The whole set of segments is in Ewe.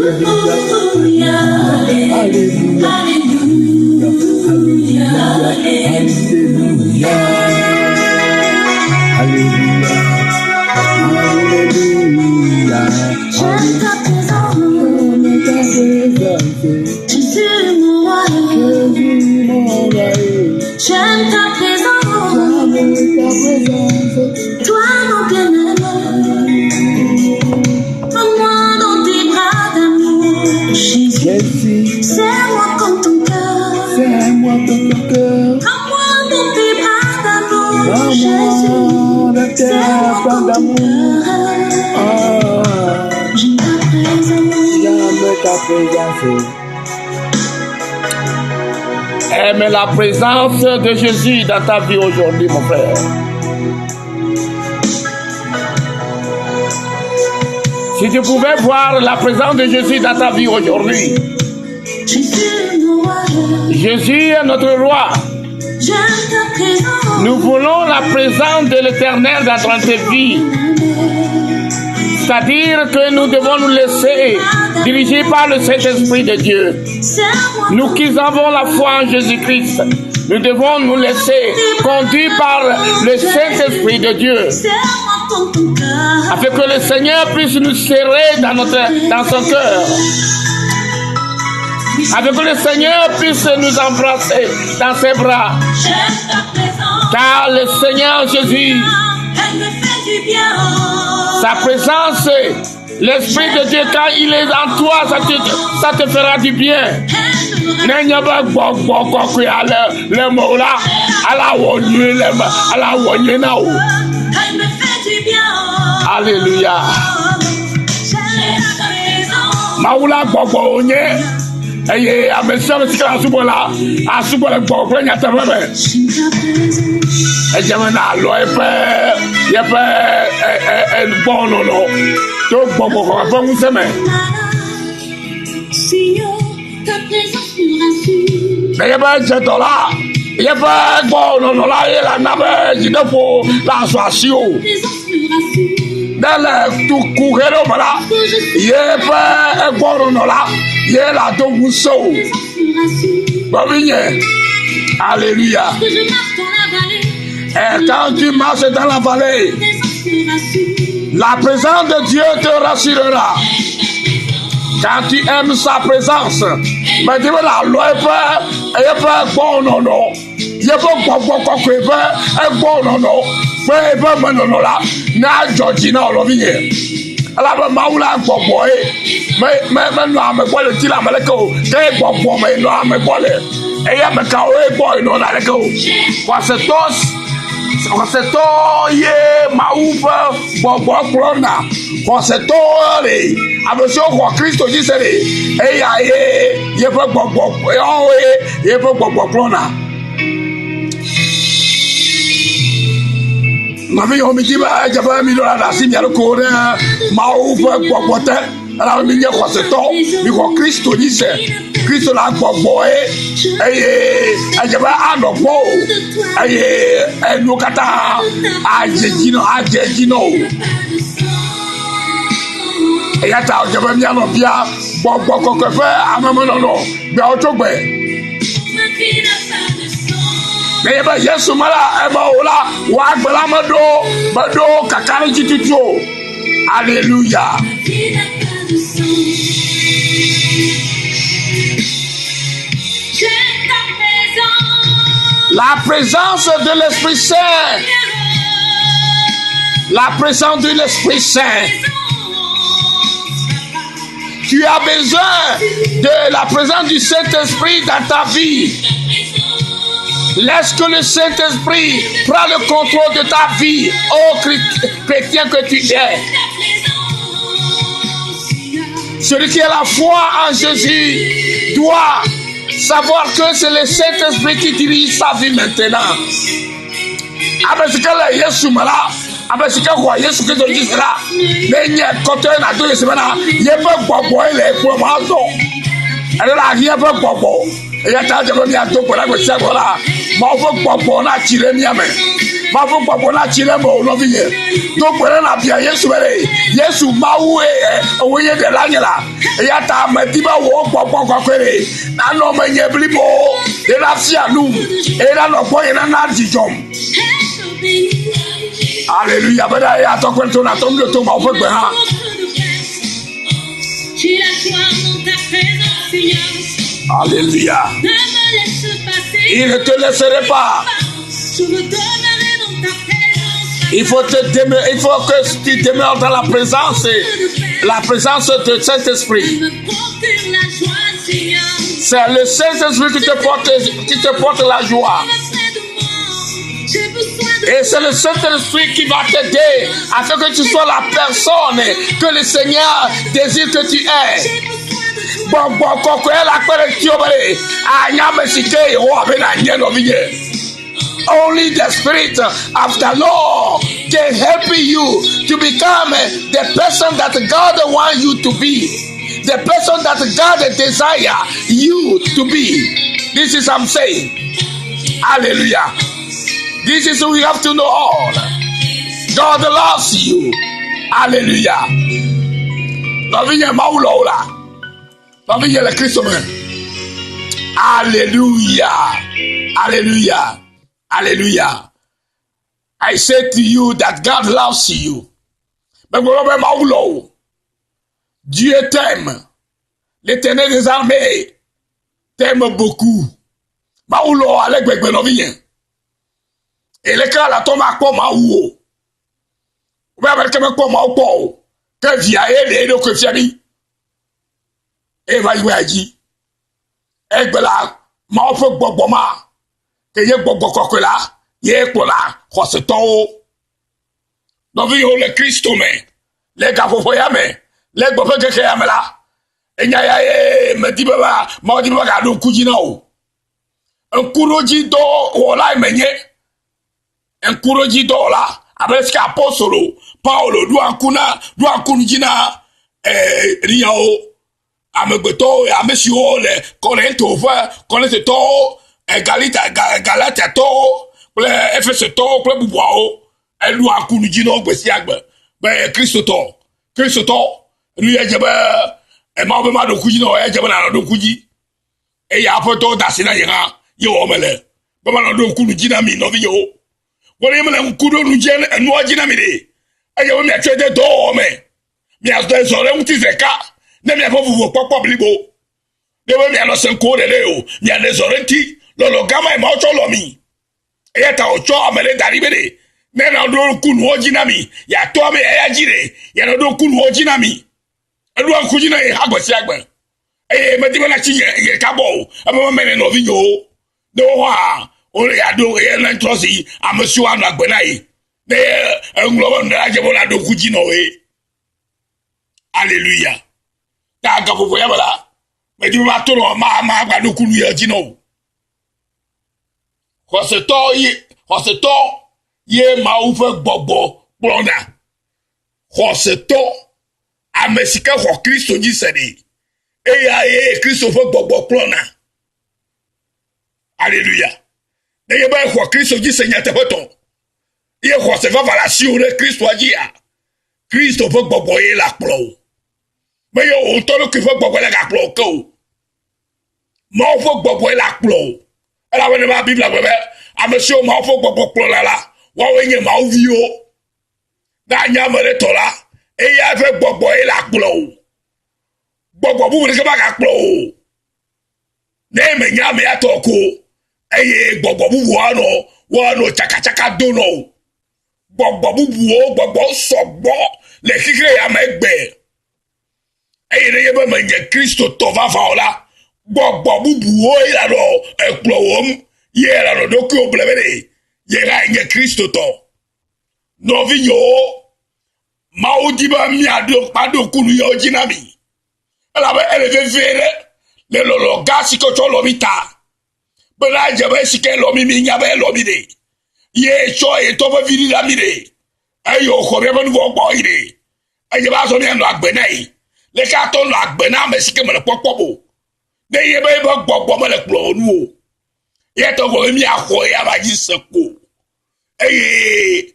Alléluia. Alléluia. Alléluia. Alléluia. Alléluia. J'aime ta présence, J'aime ta présence. Jésus mon roi. Jésus mon roi. J'aime ta présence, J'aime ta présence. toi mon bien-aimé. Prends-moi dans tes bras d'amour, Jésus. Jésus, Serre-moi comme ton cœur. serre-moi dans ton cœur. Prends-moi dans tes bras d'amour, Jésus. Prends-moi dans tes Serre-moi bras comme ton d'amour. cœur. Ah, J'aime ta présence. j'aime ta présence. Aime la présence de Jésus dans ta vie aujourd'hui, mon frère. Si tu pouvais voir la présence de Jésus dans ta vie aujourd'hui, Jésus mon roi. Jésus est notre roi. J'aime ta présence. Nous voulons la présence de l'Éternel dans notre vie. C'est-à-dire que nous devons nous laisser diriger par le Saint-Esprit de Dieu. Serre-moi Nous qui avons la foi en Jésus-Christ, nous devons nous laisser conduire par le Saint-Esprit de Dieu, Serre-moi comme ton cœur. afin que le Seigneur puisse nous serrer dans, notre, dans son cœur, afin que le Seigneur puisse nous embrasser dans ses bras. J'aime ta présence. Car le Seigneur Jésus, Elle me fait du bien. sa présence, l'Esprit de Dieu, quand il est en toi, ça te, ça te fera du bien. Elle me Ne nye be gbɔgbɔ kɔkɔea le le mewò la, ala wɔ nyuie le me, ala wɔ nyuie na wò. Elle me fait du bien. Alléluia. J'aime ta présence. Mawu la gbɔgbɔ wònye eye ame sia ame si ke le asubɔ la, asubɔ le gbɔgbɔ kple nyateƒe me. J'aime ta présence. Edze me na alɔ eƒe yeƒe e e e gbɔnɔnɔ to gbɔgbɔ kɔkɔe ƒe ŋusẽ me. Seigneur, ta présence me rassure. Ne yeƒe dze dɔ la, yeƒe gbɔnɔnɔ la ye la na be dzideƒo la zɔ asi o. Ta présence me rassure. Ne le tu ku he ɖe wo me la, Que je suis. yeƒe egbɔnɔnɔ la ye la do ŋusẽ o. Ta présence me rassure. Nɔvinye, alléluia. Que je marche dans la vallée. Et quand tu marches dans la vallée, Ta présence me rassure. la présence de Dieu te rassurera. Quand tu aimes sa présence, mais tu veux la loi eƒe eƒe gbɔnɔnɔ, yeƒe gbɔgbɔ kɔkɔe ƒe egbɔnɔnɔ ƒe eƒe menɔnɔ la na dzɔ dzi na wò nɔvinye. Elabe Mawu la gbɔgbɔ ye me me menɔ ame gbɔ le ŋuti le ame ɖeke o, ke gbɔgbɔ me nɔ ame gbɔ le eye ame kawoe gbɔ nɔna ɖeke o. Xɔsetɔ xɔsetɔ ye Mawu ƒe gbɔgbɔ kplɔna. Xɔsetɔ le ame siwo xɔ Kristo dzi se le eya ye yeƒe gbɔgbɔ yewoe yeƒe gbɔgbɔ kplɔna. Nɔvi yewo mi dzi be edze be mi ɖo la ɖe asi mia ɖokuiwo ɖe Mawu ƒe gbɔgbɔ te elabe mi nye xɔsetɔ mi xɔ Kristo dzi se. Kristo la gbɔgbɔ ye eye edze be anɔ gbɔ o eye enuwo katã adze dzi nɔ adze dzi nɔ o. Eya ta wòdze be míanɔ bia gbɔgbɔ kɔkɔe ƒe amemenɔnɔ gbeawo tso gbe. Ma vie n'a pas de sens. Nenye be Yesu mele eme o la, wò agbe la meɖo meɖo kakaɖedzi tutu o. Alléluia. Ma vie n'a pas de sens. J'aime ta présence. La présence de l'Esprit Saint, la présence de l'Esprit Saint. Tu as besoin de la présence du Saint-Esprit dans ta vie. Laisse que le Saint-Esprit prenne le contrôle de ta vie, ô chrétien que tu es. Celui qui a la foi en Jésus doit savoir que c'est le Saint-Esprit qui dirige sa vie maintenant. Ame si ke le Yesu me la, ame si ke xɔ Yesu Kristo dzi se la, ne nye kɔtɔe nàdo dzesi bena yeƒe gbɔgbɔe le ekplɔm azɔ. Ele la hiã ƒe gbɔgbɔ. Eya ta edze be míado gbe ɖa gbe sia gbe la, Mawu ƒe gbɔgbɔ natsi ɖe mía me. Mawu ƒe gbɔgbɔ natsi ɖe eme o nɔvinye. Do gbe ɖe nàbia Yesu be ɖe Yesu Mawu wòe nye ɖela nye la. Eya ta medi be wò gbɔgbɔ kɔkɔe ɖe nanɔ menye blibo ye nafia num eye nanɔ gbɔnye nana dzidzɔm. Aleluya be ɖe eya tɔgbe to natɔ nu ɖo to Mawu ƒe gbe hã. Alléluia. Il ne te laisserait pas. Il faut, te demeurer, il faut que tu demeures dans la présence, la présence de Saint-Esprit. C'est le Saint-Esprit qui te porte, qui te porte la joie. Et c'est le Saint-Esprit qui va t'aider afin que tu sois la personne que le Seigneur désire que tu es. Gbɔgbɔ kɔkɔe la kpe ɖe ŋutiwò be ɖe anya ame si ke Yehowa be nànye nɔvinye. Only the Spirit of the Lord can help you to become the person that God wants you to be. The person that God desire you to be. This is I'm saying. Hallelujah. This is we have to know all. God loves you. Hallelujah. Nɔvinye Mawu lɔ̃ wò la. Nɔvinye le Kristo me. Hallelujah. Hallelujah. Hallelujah. I say to you that God loves you. Megblɔ be Mawu lɔ̃ wò. Dieu t'aime. L'éternel des armées t'aime beaucoup. Mawu lɔ̃ wò ale gbegbe nɔvinye. Eleke alatɔ makpɔ Mawu o. Wobe ame ɖeke mekpɔ Mawu kpɔ o. Ke via ye ɖe eɖokui fia mí. Eye va yi wɔ dzi. Egbe la Mawu ƒe gbɔgbɔ ma ke nye gbɔgbɔ kɔkɔe la ye kplɔna xɔsetɔwo. Nɔviwo le Kristo me le gaƒoƒo ya me le gbɔƒe keke ya me la enya ya ye medi be ba Mawu di be magaɖo ŋku dzi na wò. Ŋkuɖodzi dɔwɔlae menye. Ŋkuɖodzi dɔwɔla abe sike apostolo Paulo ɖoa ŋku na ɖoa ŋku nu dzi na ee riawo amegbetɔwo ame siwo le Korinto ƒe Korintotɔwo, Galita Galatiatɔwo kple Efesotɔwo kple bubuawo. Eɖoa ŋku nu dzi na wo gbe sia gbe be Kristotɔ Kristotɔ nu ya dze be Mawu be maɖo ŋku dzi na wò ya dze be nànɔ ɖo ŋku dzi. Eye Aƒetɔ da asi na nye hã ye wɔm mele be manɔ ɖo ŋku nu dzi na mi nɔvinyewo. Wɔ ne mele ŋku ɖo nu dzi enua dzi na mi ɖe eye be miatsɔe de dɔwɔwɔ me. Miazɔ zɔ ɖe ŋuti zi ɖeka ne miaƒe vuvɔkpɔkpɔ blibo. Ne be mianɔ seŋkuwo ɖeɖe o, miaɖe zɔ ɖe ŋuti. Lɔlɔ̃ gã mae Mawu tsɔ lɔ̃ mi. Eya ta wòtsɔ ame ɖe da ɖi be ɖe ne nɔ ŋku nuwo dzi na mi, yeato ame eya dzi ɖe yeanɔ ɖo ŋku nuwo dzi na mi. Eɖoa ŋku dzi na ye hã gbe sia gbe. Eye medi be natsi nye nye ɖeka gbɔ o. Ebe meme ne nɔvinyewo. Ne woxɔ hã, wole yeaɖo eye ne trɔ si ame siwo anɔ agbe na ye. Ne eŋlɔ be nu ɖe la dze be wole ŋku dzi na woe. Aleluya. Ta gaƒoƒo ya me la, medi be mato nɔ ma ma gba ɖo ŋku nu ya dzi na wò. Xɔsetɔ ye xɔsetɔ ye Mawu ƒe gbɔgbɔ kplɔna. Xɔsetɔ ame si ke xɔ Kristo dzi se ɖi, eya ye Kristo ƒe gbɔgbɔ kplɔna. Aleluya. Nenye be exɔ Kristo dzi se nyateƒetɔ, ye xɔse vava le asiwò ɖe Kristoa dzia, Kristo ƒe gbɔgbɔ ye la kplɔ wò. Menye wò ŋutɔ ɖokui ƒe gbɔgbɔ la gakplɔ wò ke o. Mawu ƒe gbɔgbɔe la kplɔ wò. Elabena ma Biblia gblɔ be ame siwo Mawu ƒe gbɔgbɔ kplɔna la, woawoe nye Mawu viwo. Ne anye ame ɖe tɔ la, eya ƒe gbɔgbɔ ye la kplɔ wò. Gbɔgbɔ bubu ɖeke magakplɔ wò o. Ne menya amea tɔ ko eye gbɔgbɔ bubu anɔ woanɔ tsakatsaka do nɔ o. Gbɔgbɔ bubuwo gbɔgbɔ sɔgbɔ le xexe ya me egbe. Eye nenye be menye Kristotɔ vavã o la, gbɔgbɔ bubuwo ye la nɔ ekplɔ wɔm ye la nɔ ɖokuiwò ble be ɖe ye hã nye Kristotɔ. Nɔvinyewo, Mawu di be míaɖo maɖo ŋku nu yawo dzi na mi. Elabe ele vevie ɖe le lɔlɔ̃ gã si ke wotsɔ lɔ̃ mí ta. Bena edze be esi ke lɔ̃ mí míenya be elɔ̃ mí ɖe. Ye tsɔ ye ŋutɔ ƒe vi ɖi na mí ɖe. Eye wòxɔ míaƒe nu vɔ̃wo gbɔ yi ɖe. Edze be azɔ míanɔ agbe na ye. Leke atɔ nɔ agbe na ame si ke mele kpɔkpɔm o. Ne ye be eƒe gbɔgbɔ mele kplɔwò nu o. Eya ta wogblɔ be míaxɔ eya va dzi se ko. Eye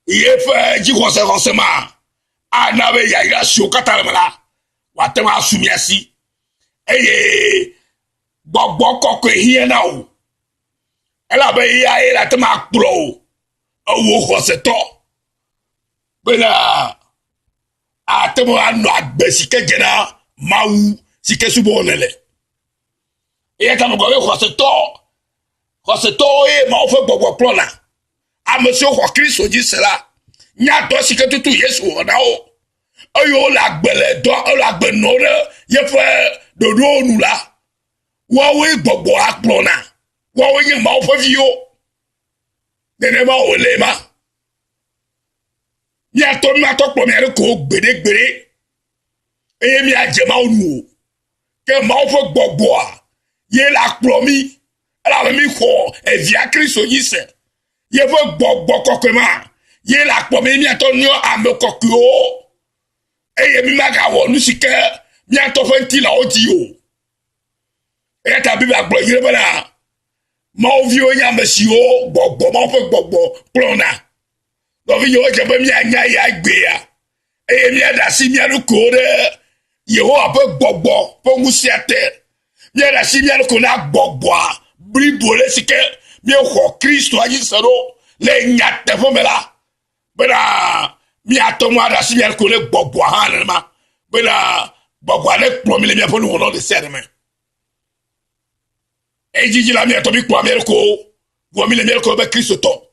yeƒe dzixɔsexɔse ma ana be yayra siwo katã le me la wòate ŋu asu mía si. Eye gbɔgbɔ kɔkɔe hiã na wò elabe eyae le ate ŋu akplɔ wò ewò xɔsetɔ bena ate ŋu anɔ agbe si ke dze na Mawu si ke subɔm nèle. Eya ta megblɔ be xɔsetɔ, xɔsetɔwo ye Mawu ƒe gbɔgbɔ kplɔna. Ame siwo xɔ Kristo dzi se la, nya dɔ si ke tutu Yesu wɔ na wo eye wole agbe le dɔ wole agbe nɔ ɖe yeƒe ɖoɖowo nu la, woawoe gbɔgbɔa kplɔna. Woawoe nye Mawu ƒe viwo. Nenema wòle ma. Míatɔ míatɔ kplɔ mia ɖokuiwo gbeɖegbeɖe eye míadze Mawu nu o. Ke Mawu ƒe gbɔgbɔa ye la kplɔ mí elabe míxɔ evia Kristo dzi se. Yeƒe gbɔgbɔ kɔkɔe ma ye la kplɔ mí míatɔ nye ame kɔkɔewo eye mímagawɔ nu si ke míatɔ ƒe ŋutilãwo di o. Eya ta Biblia gblɔ nyuie bena Mawu viwo nye ame siwo gbɔgbɔ Mawu ƒe gbɔgbɔ kplɔna. Nɔvinyewo dze be míanya ya egbea eye míaɖe asi mía ɖokuiwo ɖe Yehowa ƒe gbɔgbɔ ƒe ŋusẽa te. Míaɖe asi mía ɖokuiwo na gbɔgbɔa blibo ɖe si ke míexɔ Kristoa dzi se ɖo le nyateƒe me la bena míate ŋu aɖe asi mía ɖokuiwo ɖe gbɔgbɔa hã nenema bena gbɔgbɔa ne kplɔ mí le míaƒe nuwɔna ɖe sia ɖe me. Edzidzi la míatɔ mí kplɔ mía ɖokuiwo vɔ mí le mía ɖokuiwo be Kristotɔ.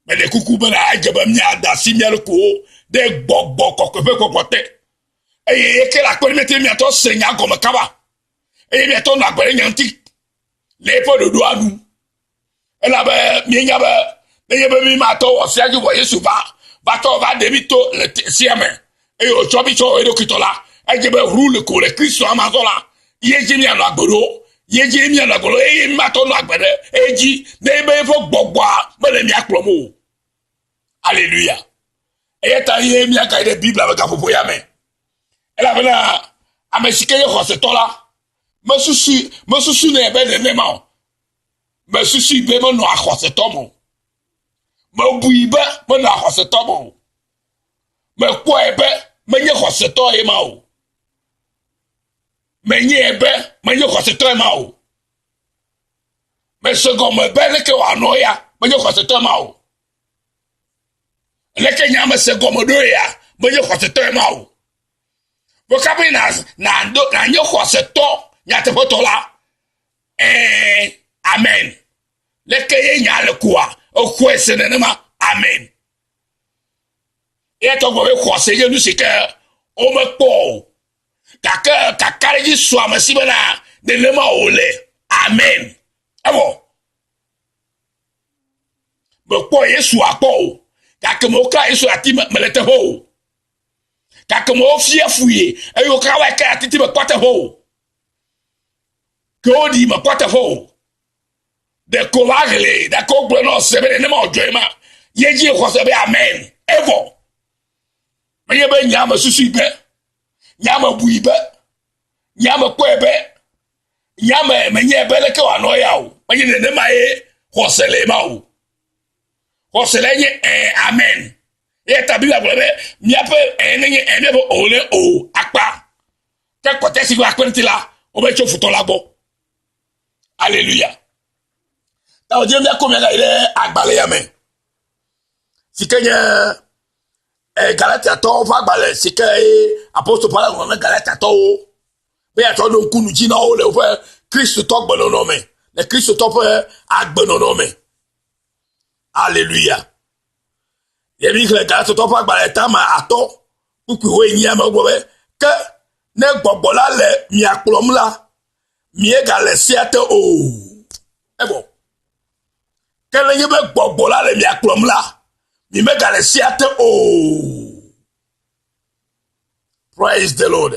Meɖe kuku bena edze be míada asi mía ɖokuiwo ɖe gbɔgbɔ kɔkɔe ƒe gbɔgbɔ te. Eye eke le akpe ɖe míate míatɔ se nya gɔme kaba. Eye míatɔ nɔ agbe ɖe nya ŋuti le eƒe ɖoɖoa nu. Elabe míenya be nenye be mí matɔ wɔ sia dzi vɔ Yesu va va tɔ va ɖe mí to le sia me eye wòtsɔ mí tsɔ wɔ eɖokui tɔ la, edze be ʋu le ko le Kristo amazɔ la, ye dzi míanɔ agbe ɖo, ye dzi míanɔ agbe ɖo eye mímatɔ nɔ agbe ɖe edzi ne be eƒe gbɔgbɔa mele mía kplɔm o. Aleluya. Eya ta ye míagayi ɖe Biblia me gaƒoƒo ya me. Elabena ame si ke nye xɔsetɔ la, mesusu mesusunɛ be nenema o. Mesusui be menɔa xɔsetɔ me o. Mebui be menɔa xɔsetɔ me o. Mekpɔe be menye xɔsetɔ ye ma o. Menyae be menye xɔsetɔ ye ma o. Mese gɔme be leke wòanɔ ya menye xɔsetɔ ma o. Leke nya mese gɔme ɖo ya menye xɔsetɔ ye ma o. Vɔ kabe na na nanye xɔsetɔ nyateƒetɔ la, Ɛɛ, amen. Leke ye nya le koa, exɔe se nenema, amen. Eya tɔ gblɔ be xɔse nye nu si ke womekpɔ o. Gake kakaɖedzi su ame si bena nenema wòle, amen. Evɔ mekpɔ Yesu akpɔ o, gake mewokla Yesu ati me mele teƒe o. Gake mewofia fui eye wokla wɔe ke atiti mekpɔ teƒe o. Ke woɖi mekpɔ teƒe o. Ɖeko va ʋli, ɖeko wogblɔ na ɔse be nenema wòdzɔe ma. Ye dzi xɔse be amen. Evɔ. Menye be nye ame susui be, nye ame bui be, nye ame kpɔe be, nye ame menye be leke wòanɔ ya o. Menye nenema ye xɔse le ma o. Xɔse le nye ɛ amen. Eya ta Biblia gblɔ be míaƒe ɛ nenye ɛ míaƒe o ne o akpa. Ke kpɔtɛ si va kpe ŋuti la, wometso futɔ la gbɔ. Aleluya. Ta wòdze míakɔ míagayi ɖe agbalẽ ya me si ke nye eh, Galatiatɔwo ƒe agbalẽ si ke apostol Paulo ŋlɔ na Galatiatɔwo be yeatsɔ ɖo ŋku nu dzi na wo le woƒe Kristotɔ gbenɔnɔ me, le Kristotɔ ƒe agbenɔnɔ me. Aleluya. Ye míxlẽ Galatɔtɔ ƒe agbalẽ tame atɔ kpukpui wuienyi ame gblɔ be, ke ne gbɔgbɔ la le mia kplɔm la, miegale sea te o. Evɔ. Ke nenye be gbɔgbɔ la le mia kplɔm la, mi megale sea te o. Praise the Lord.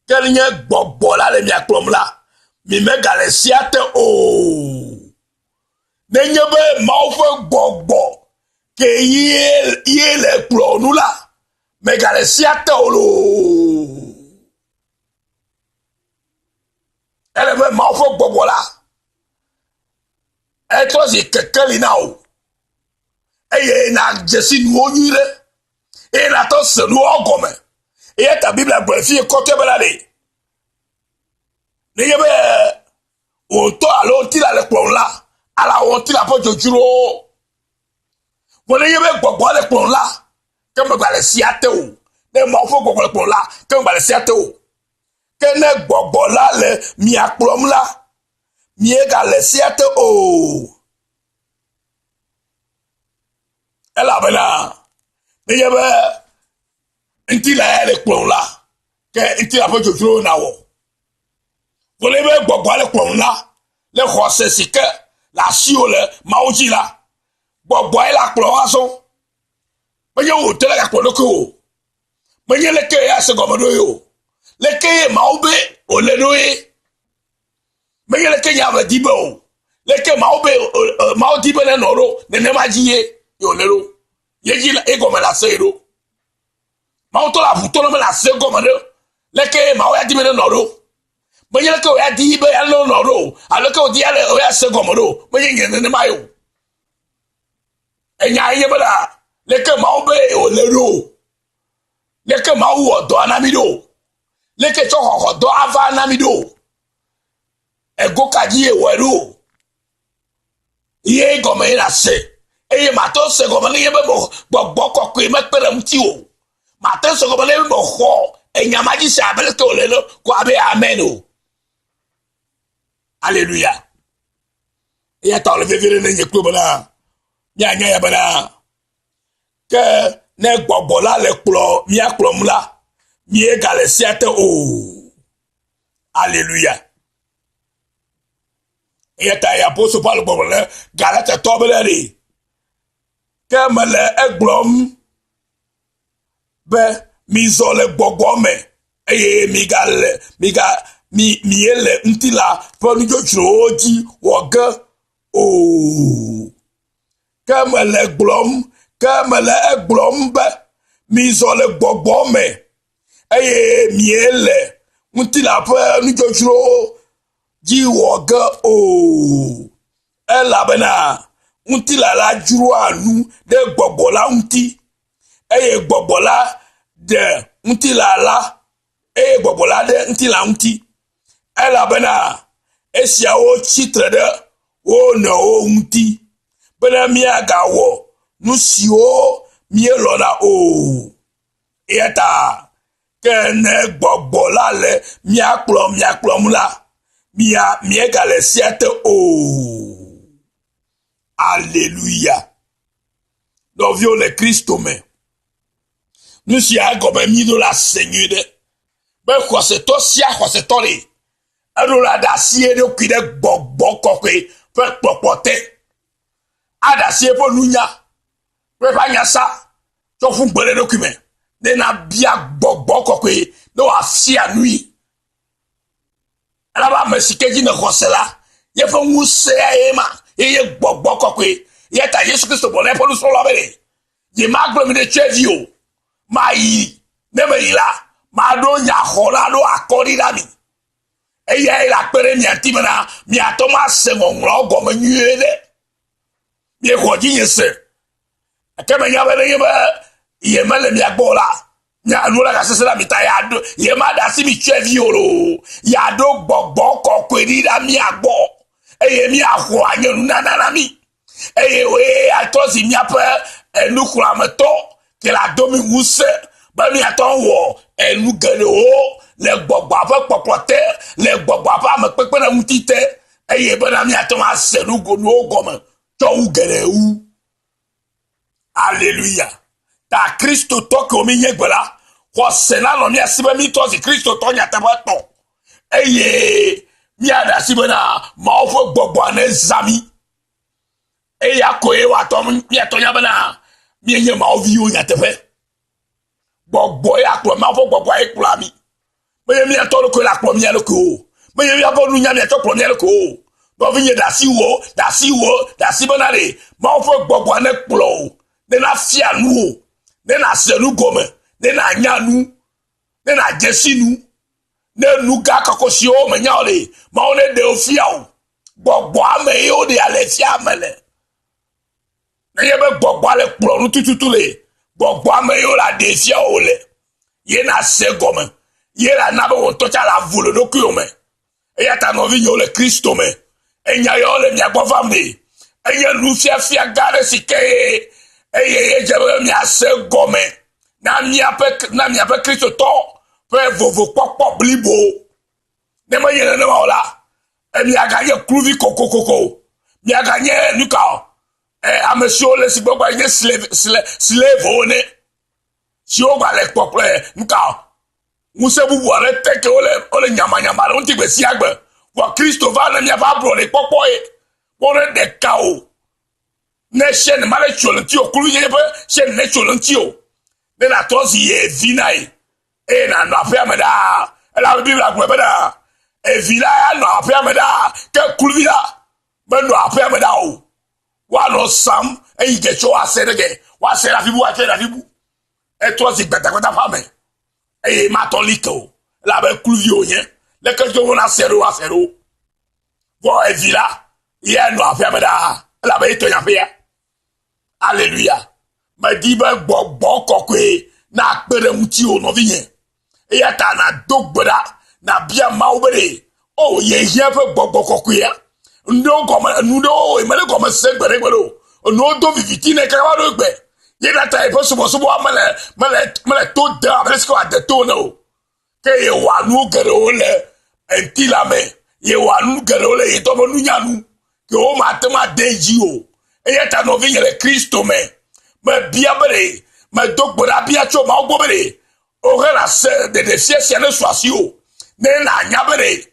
Ke nenye gbɔgbɔ la le mia kplɔm la, mi megale sea te o. Nenye be Mawu ƒe gbɔgbɔ ke ye le kplɔ nu la, megale sea te o loo. Ele be Mawu ƒe gbɔgbɔ la etrɔ zi kekeli na wò. Eye nàdze si nuwo nyui ɖe. Eye nàtɔ se nuwo gɔme. Eya ta Biblia gblɔe fie kɔtɔe bena ɖe nenye be wò ŋutɔ alo ŋutilã le kplɔm la, ala wò ŋutilã ƒe dzodzrowo. Vɔ nenye be gbɔgbɔ le kplɔm la, ke megba le sia te o. Ne Mawu ƒe gbɔgbɔ le kplɔm la, ke megba le sia te o. Ke ne gbɔgbɔ la le mia kplɔm la, miegale sia te o. Elabena nenye be ŋutilã ya le kplɔm la, ke ŋutilã ƒe dzodzrowo nawɔ. Vɔ nenye be gbɔgbɔa le kplɔm la, le xɔse si ke le asiwò le Mawu dzi la, gbɔgbɔe la kplɔ azɔ. Menye wò ŋutɔ la gakplɔ ɖokui o. Menye leke ya se gɔme ɖo ye o. Leke ye Mawu be wòle ɖo ye. Menye leke nye ame di be o. Leke Mawu be Mawu di be nenɔ ɖo nenema dzi ye ye wòle ɖo. Ye dzi ye gɔme le ase ɖo. Mawu tɔ le aʋutɔ le mele ase gɔme ɖo. Leke ye Mawu ya di be nenɔ ɖo. Menye leke wòya di be ya nɔ ɖo o. Alo leke wòdi ya le wòya se gɔme ɖo. Menye nye nenema ye o. Enya ye nye bena leke Mawu be wòle ɖo o. Leke Mawu wɔ dɔa na mí ɖo o. Leke tsɔ xɔxɔ dɔ ava na mí ɖo o. Ego ka dzi ye wɔe ɖo o. Ye gɔme ye nàse. Eye mate ŋu se gɔme nenye be gbɔgbɔ kɔkɔe mekpe ɖe ŋuti o. Mate ŋu se gɔme nenye be mexɔ enya ma dzi se abe leke wòle ene ko abe amen o. Aleluya. Eya ta wòle vevie ɖe ne nye kple bena míanya ya bena ke ne gbɔgbɔ la le kplɔ mía kplɔm la, míegale sia te o. Aleluya. Eya ta apostol Paulo gbɔgblɔ le Galatatɔ bena ɖe ke mele egblɔm be mizɔ le gbɔgbɔ me eye migale miga mi miele ŋutilã ƒe nudzodzrowo dzi wɔ ge o. Ke mele gblɔm ke mele egblɔm be mizɔ le gbɔgbɔ me eye miele ŋutilã ƒe nudzodzrowo dzi wɔ ge o. Elabena ŋutilã la dzroa nu ɖe gbɔgbɔ la ŋuti eye gbɔgbɔ la ɖe ŋutilã la eye gbɔgbɔ la ɖe ŋutilã ŋuti elabena esiawo tsi tre ɖe wo nɔewo ŋuti bene míagawɔ nu siwo míelɔ̃na o. Eya ta ke ne gbɔgbɔ la le mía kplɔm mía kplɔm la, mía míegale sea te o. Aleluya. Nɔviwo le Kristo me. Nu sia gɔme míɖo la se nyuie ɖe be xɔsetɔ sia xɔsetɔ ɖe eɖo la ɖe asi eɖokui ɖe gbɔgbɔ kɔkɔe ƒe kpɔkpɔ te. Aɖe asi eƒe nunya kple eƒe anyasa tsɔ ƒu gbe ɖe eɖokui me ne nabia gbɔgbɔ kɔkɔe ne wòafia nui. Elabe ame si ke dzi nèxɔ se la, yeƒe ŋusẽa ye ma, ye nye gbɔgbɔ kɔkɔe. Eya ta Yesu Kristo gblɔ na eƒe nusrɔ̃lawo be, Nyemagblɔ mi ɖe tsɔevi o, mayi, ne meyi la, maɖo nyaxɔla ɖo akɔ ɖi na mi. Eyae le akpe ɖe mia ŋuti bena miate ŋu ase ŋɔŋlɔawo gɔme nyuie ɖe. Miexɔ dzinye se. Gake menya be nenye be yemele mia gbɔ o la, nya nu la gasesẽ na mi ta yeaɖo yemaɖe asi mi tsɔevi o loo. Yeaɖo gbɔgbɔ kɔkɔe ɖi ɖa mia gbɔ eye miaxɔ anye nunana na mi. Eye wòe atrɔ zi miaƒe enuxlɔ̃ametɔ ke le ado mi ŋusẽ be miate ŋu wɔ enu geɖewo le gbɔgbɔa ƒe kpɔkplɔ te, le gbɔgbɔa ƒe amekpekpeɖeŋuti te eye bena miate ŋu ase nugonuwo gɔme tsɔ wu geɖe wu. Aleluya. Ta Kristotɔ kewo míenye gbe la, xɔse nanɔ mía si be mítrɔ zi Kristotɔ nyateƒetɔ eye míaɖe asi bena Mawu ƒe gbɔgbɔa nezã mí. Eya koe woatɔ míatɔ nya bena míenye Mawu viwo nyateƒe. Gbɔgbɔ ya kplɔ Mawu ƒe gbɔgbɔa ye kplɔa mí. Menye míatɔ ɖokui la kplɔ mía ɖokui o. Menye míaƒe nunya míatsɔ kplɔ mía ɖokui o. Nɔvinye ɖe asi wò, ɖe asi wò, ɖe asi bena ɖe Mawu ƒe gbɔgbɔa nekplɔ wò, ne nafia nu wò, ne nàse nu gɔme, ne nànya nu, ne nàdze si nu, ne nu gã kɔkɔ siwo mènya o ɖe, Mawu neɖe wo fia wò. Gbɔgbɔa me ye woɖea le fia ame le. Nenye be gbɔgbɔa le kplɔ nu tututu le gbɔgbɔa me ye wole aɖee fia wò le ye na se gɔme ye la na be wò ŋutɔ tsa la vo le ɖokuiwò me. Eya ta nɔvinyewo le Kristo me, enya yawo le mia gbɔ vam ɖe. Enye nufiafia gã aɖe si ke ye eye ye dze be miase gɔme na miaƒe na miaƒe Kristotɔ ƒe vovokpɔkpɔ blibo. Ne menye nenema o la, miaganye kluvi kokokoko. Miaganye nu ka o? Ame siwo le si gbɔgbɔ nye slave slave slavewo ene siwo gale kpɔkplɔe nu ka o? Ŋusẽ bubu aɖe te ke wole wole nyamanyama le ŋuti gbe sia gbe. Vɔ Kristo va ne miaƒe ablɔɖe kpɔkpɔ ye. Wone ɖeka o. Ne chaîne ma ɖe tso le ŋuti o, kluvinyenye ƒe chaîne ne tso le ŋuti o. Ne nàtrɔ zi ye vi na ye. Eye nànɔ aƒea me ɖaa. Elabe Biblia gblɔ bena, evi la ya nɔ aƒea me ɖaa, ke kluvi la menɔ aƒea me ɖaa o. Woanɔ sam eyi ke tso woase ɖe ke, woase ɖe afi bu, woatsɔe ɖe afi bu. Etrɔ zi gbadagbada ƒe ame eye matɔ li ke o elabe kluvi wònye. Leke tso wona se ɖo woase ɖo. Vɔ evi la ye nɔ aƒea me ɖaa elabe etɔ nye aƒea. Aleluya. Medi be gbɔgbɔ kɔkɔe nakpe ɖe ŋutiwò nɔvinye. Eya ta nàdo gbe ɖa nàbia Mawu be ɖe o yehiã eƒe gbɔgbɔ kɔkɔea. Nuɖewo gɔme nu ɖewo mele gɔme se gbeɖegbeɖe o. Enuwo do viviti nɛ kaka va ɖo egbe. Ye na ta yeƒe subɔsubɔa mele mele mele to dem abe ale si ke wòade to ene o. Ke yewɔa nu geɖewo le ŋutilã me. Yewɔa nu geɖewo le yetɔ ƒe nunya nu. Ke womate ŋu ade edzi o. Eya ta nɔvinye le Kristo me, mebia be ɖe medo gbe ɖa bia tso Mawu gbɔ be ɖe wohena se ɖeɖefia sia ne su asiwò ne nànya be ɖe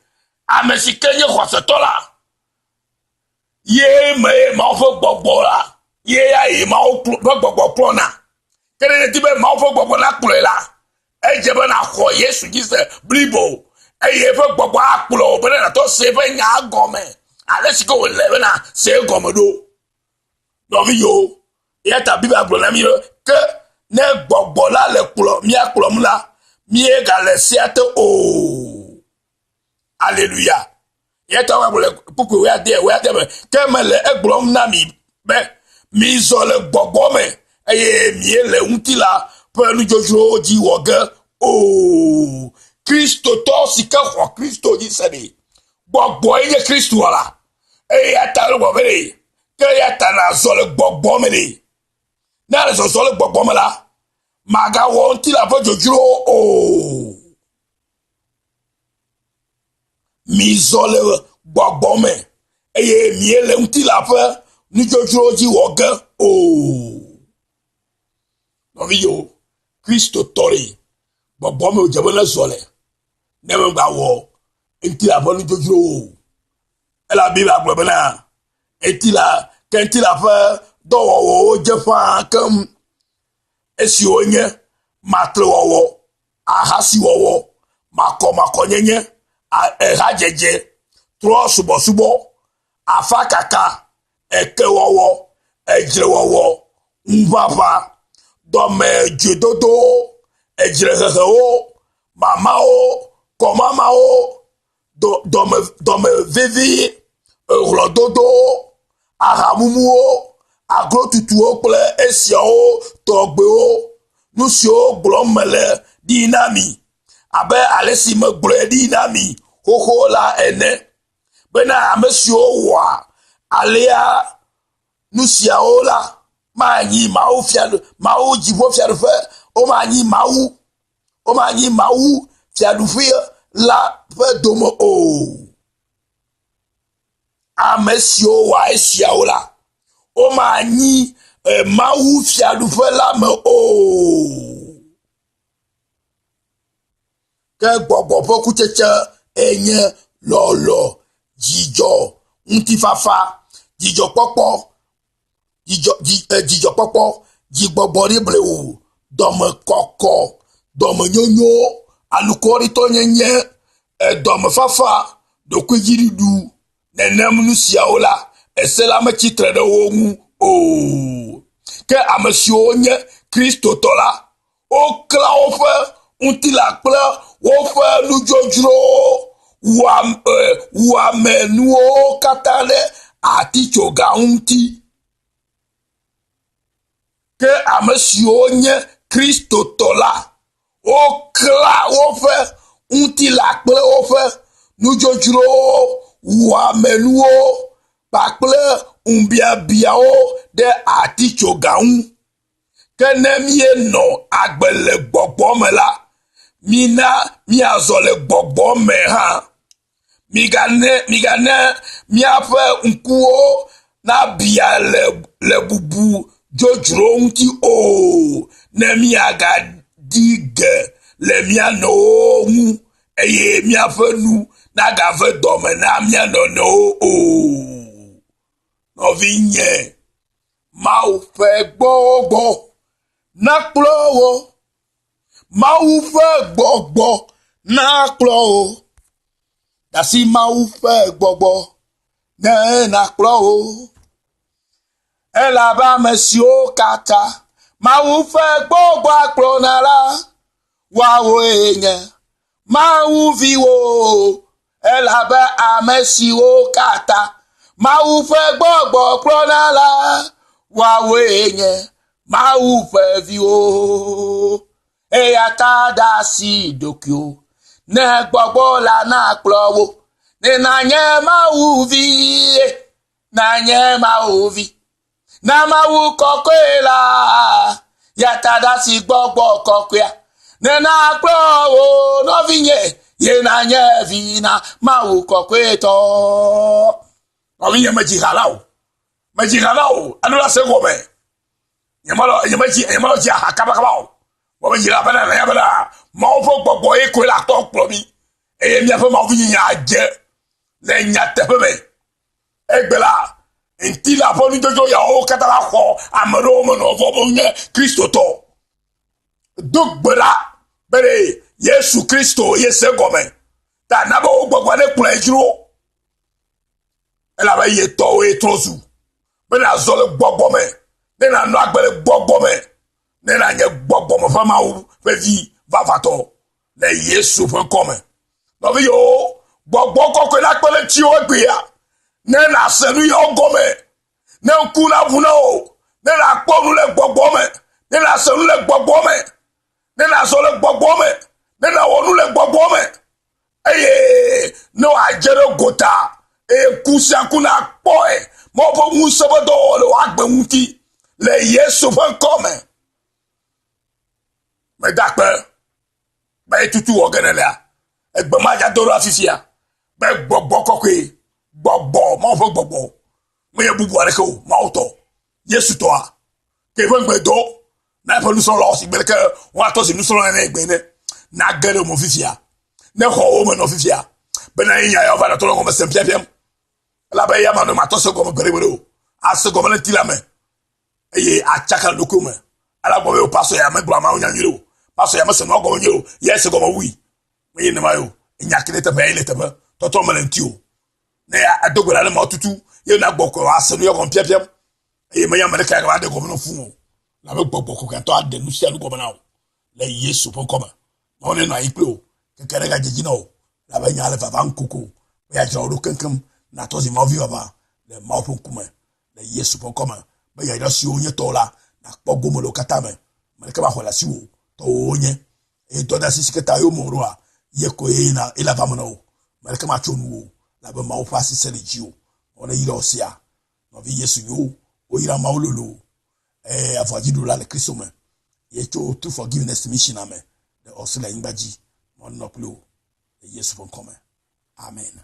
ame si ke nye xɔsetɔ la ye me ye Mawu ƒe gbɔgbɔ la ye ya ye Mawu ƒe gbɔgbɔ kplɔna. Ke ne nèdi be Mawu ƒe gbɔgbɔ nakplɔe la, edze be nàxɔ Yesu dzi se blibo eye eƒe gbɔgbɔ akplɔ wò bena nàtɔ se eƒe nya gɔme ale si ke wòle bena se egɔme ɖo. Nɔviwo, eya ta Biblia gblɔ na mí be ke ne gbɔgbɔ la le kplɔ mía kplɔm la, míegale sea te o. Aleluya. Eya ta woagblɔ le kpukpui wuiade wuiade me ke mele egblɔm na mi be mizɔ le gbɔgbɔ me eye miele ŋutilã ƒe nudzodzrowo dzi wɔ ge o. Kristotɔ si ke xɔ Kristo dzi se ɖe, gbɔgbɔe nye Kristoa la. Eya ta wogblɔ be ɖe ke eya ta nàzɔ le gbɔgbɔ me ɖe. Ne èle zɔzɔ le gbɔgbɔ me la, màgawɔ ŋutilã ƒe dzodzrowo o. Mizɔ le gbɔgbɔ me eye miele ŋutilã ƒe nudzodzrowo dzi wɔ ge o. Nɔviwo, Kristotɔ ɖe, gbɔgbɔ me wòdze be nezɔ le ne megawɔ ŋutilã ƒe nudzodzrowo o. Elabe Biblia gblɔ bena ŋutilã ke ŋutilã ƒe dɔwɔwɔwo dze ƒãa keŋ esiwo nye matrewɔwɔ, ahasiwɔwɔ, makɔmakɔnyenye, ehadzedze, trɔ̃subɔsubɔ, afakaka, ekewɔwɔ, edzrewɔwɔ, ŋuʋaʋã, dɔmedzoedodowo, edzrehehewo, mamawo, kɔmamawo, dɔme dɔmevevi, ehlɔ̃dodowo, ahamumuwo, aglotutuwo kple esiawo tɔgbewo. Nu siwo gblɔm mele ɖi na mi abe ale si megblɔe ɖi na mi xoxo la ene bena ame siwo wɔa alea nu siawo la manyi Mawu fiaɖu Mawu dziƒofiaɖuƒe womanyi Mawu womanyi Mawu fiaɖuƒe la ƒe dome o. Ame siwo wɔa esiawo la, womanyi eh, Mawu fiaɖuƒe la me o. Ke gbɔgbɔ ƒe kutsetse enye lɔlɔ̃, dzidzɔ, ŋutifafa, dzidzɔkpɔkpɔ, dzidzɔ, dzi, eh, dzidzɔkpɔkpɔ, dzigbɔgbɔɖi blewu, dɔmekɔkɔ, dɔmenyonyo, anukwaritɔnyenye, eh, dɔmefafa, ɖokuidziɖuɖu. Nenem nu siawo la, ese la metsi tre ɖe wo ŋu o. Ke ame siwo nye Kristotɔ la, Woklã woƒe ŋutilã kple woƒe nudzodzrowo wuamenuwo katã ɖe atitsoga ŋuti. Ke ame siwo nye Kristotɔ la, woklã woƒe ŋutilã kple woƒe nudzodzrowo, wuamenuwo kpakple ŋubiabiawo ɖe atitsoga ŋu. Ke ne míenɔ agbe le gbɔgbɔ me la, mina míazɔ le gbɔgbɔ me hã. Migane migane míaƒe ŋkuwo nabia le le bubu dzodzro ŋuti o, ne míagadi ge le mía nɔewo ŋu eye míaƒe nu nagave dɔme na mía nɔnɔewo o. Nɔvinye, Mawu ƒe gbɔgbɔ nakplɔ wò. Mawu ƒe gbɔgbɔ nakplɔ wò. Ɖasi Mawu ƒe gbɔgbɔ ne nakplɔ wò. Elabe ame siwo katã Mawu ƒe gbɔgbɔ kplɔna la, woawoe nye Mawu viwo. Elabe ame siwo katã Mawu ƒe gbɔgbɔ kplɔna la, woawoe nye Mawu ƒe viwo. Eya ta ɖe asi ɖokuiwò ne gbɔgbɔ la nakplɔ wò, ne nànye Mawu vi, nànye Mawu vi. Na Mawu kɔkɔe la, ya ta ɖe asi gbɔgbɔ kɔkɔea, ne nakplɔ wò nɔvinye, ye nanye vi na Mawu kɔkɔetɔ. Nɔvinye medzi ha la o, medzi ha la o, alo la se gɔme. Nyemelɔ nyemedzi nyemelɔ dzi aha kabakaba o. Vɔ medzi la bena nanya bena Mawu ƒe gbɔgbɔ ye koe le atɔ kplɔ mí eye míaƒe Mawu vinyenye adze le nyateƒe me. Egbe la, ŋutilã ƒe nudzodzro yawo katã va xɔ ame ɖewo me nɔ vɔ be wonye Kristotɔ. Do gbe ɖa be ɖe Yesu Kristo ye se gɔme. Ta na be wo gbɔgbɔ ne kplɔe dzro. Elabe ye tɔwoe trɔ zu. Be nàzɔ le gbɔgbɔ me, ne nànɔ agbe le gbɔgbɔ me, ne nànye gbɔgbɔ me ƒe Mawu ƒe vi vavãtɔ le Yesu ƒe ŋkɔ me. Nɔviyewo, gbɔgbɔ kɔkɔe nakpe ɖe ŋutiwò egbea ne nàse nu yawo gɔme, ne ŋku naʋu na wò, ne nàkpɔ nu le gbɔgbɔ me, ne nàse nu le gbɔgbɔ me, ne nàzɔ le gbɔgbɔ me, ne nàwɔ nu le gbɔgbɔ me. eye ne wòadze ɖe gota eye ku sia ku nakpɔe Mawu ƒe ŋusẽ ƒe dɔwɔwɔ le wò agbe ŋuti le Yesu ƒe ŋkɔ me. Meda akpe be tutu wɔ ge nelea. Egbe ma dza do ɖo afisia be gbɔgbɔ kɔkɔe, gbɔgbɔ, Mawu ƒe gbɔgbɔ menye bubu aɖeke o, Mawu tɔ, Yesu tɔa. Ke eƒe ŋugbe do na eƒe nusrɔ̃lawo si gbe leke woatɔ si nusrɔ̃la ene egbe ene nage ɖe mo fifia ne xɔwo me nɔ fifia bena ye nya yawo va le tɔlɔ gɔme sem fiafiam elabe eya ma nɔ matɔ se gɔme gbeɖegbeɖe o ase gɔme le ŋuti la me eye atsaka le ɖokuiwo me ala gbɔ be o pasɔ ya megblɔ amawo nya nyuie o pasɔ ya mese nua gɔme nyuie o ya ese gɔme wui menye nema yo enya ke le teƒe ya le teƒe tɔtrɔ mele ŋuti o ne ado gbe ɖa ne mawo tutu ye na gbɔ kɔ ase nu ya gɔme fiafiam eye menye ame ɖeka gava ɖe gɔme na fũ o labe gbɔgbɔ kɔkɔetɔ aɖe nu sia nu gɔme na wò le Yesu ƒe ŋkɔ me. Mawu nenɔ anyi kpli wò keke ɖe gadze dzi na wò labe nya le vavam koko be yeadzra wò ɖo keŋkeŋ natɔ zi Mawu vi vava le Mawu ƒe ŋkume le Yesu ƒe ŋkɔ me be yayra siwo nye tɔwò la nakpɔ gome le wo katã me. Ame ɖeke maxɔe le asiwò o, tɔwò wonye eye dɔdeasi si ke ta yome wòɖoa ye koe yina ye le ava me na wò. Ame ɖeke matso nuwò o labe Mawu ƒe asi sẽ le dziwò. Mawu neyra wò sia. Nɔvi Yesu nyo, woyra Mawu lolo, eye avɔdziɖula le Kristo me. Ye tso True Forgiveness Mission me le Australia nyigba dzi. Mɔnɔ kpli wò le Yesu ƒe ŋkɔ me. Amen.